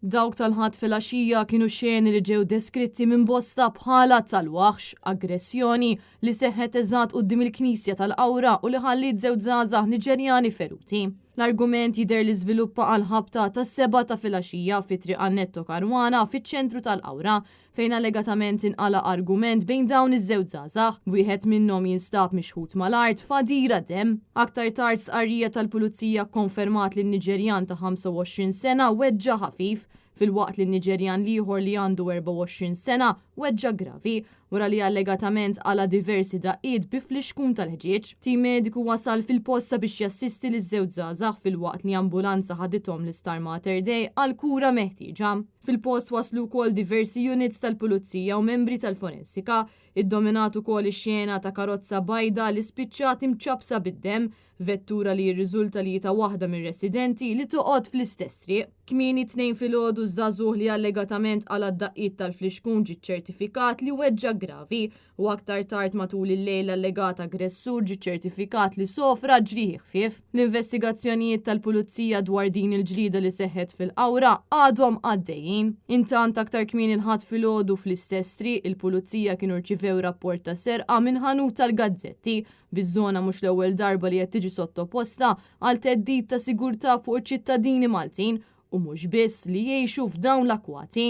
Dawk tal-Ħadd filgħaxija kienu xeni li ġew deskritti minn bosta bħala tal-waħx, aggressjoni li seħħet eżatt quddiem il-Knisja tal-Qawra u li ħalliet żewġ żgħażagħ Niġerjani feruti. L-argument jidher li żviluppa għall-ħabta tas-sebgħa ta' filgħaxija fi Triq Annetto Caruana fiċ-ċentru tal-Qawra fejn allegatament inqala' argument bejn dawn iż-żewġ żgħażagħ, b'wieħed minnhom jinstab mixħut mal-art f'għadira demm. Aktar tard stqarrija tal-Pulizija kkonfermat li n-Niġerjan ta' 25 sena weġġa' ħafif, filwaqt li n-Niġerjan l-ieħor li għandu 24 sena weġġa' gravi, wara li allegatament qala' diversi daqqiet bi flixkun tal-ħġieġ. Tim mediku wasal fil-post sabiex jassisti liż-żewġ żgħażagħ filwaqt li ambulanza ħadithom l-Isptar Mater Dei għall-kura meħtieġa. Fil-post waslu wkoll diversi units tal-Pulizija u membri tal-forensika. Iddominat ukoll ix-xena ta' karozza bajda li spiċċat imċappsa bid-demm, vettura li jirriżulta li hi ta' waħda mir-residenti li toqgħod fl-istess triq. Kmieni t-Tnejn filgħodu ż-żagħżugħ li allegatament qala' d-daqqiet tal-flixkun ġie ċċertifikat li weġġa' gravi u aktar tard matul il-lejl l-allegat aggressur ġie ċċertifikat li sofra ġrieħi ħfief. L-investigazzjonijiet tal-Pulizija dwar din il-ġlieda li seħħet fil-Qawra għadhom għaddejjin. Intant aktar kmieni l-Ħadd filgħodu fl-istess triq il-Pulizija kienu rċivew rapport ta' serqa minn ħanut tal-gazzetti, biż-żona mhux l-ewwel darba li qed tiġi sottoposta għal theddid ta' sigurtà fuq iċ-ċittadini Maltin u mhux biss li jgħixu f'dawn l-akkwati.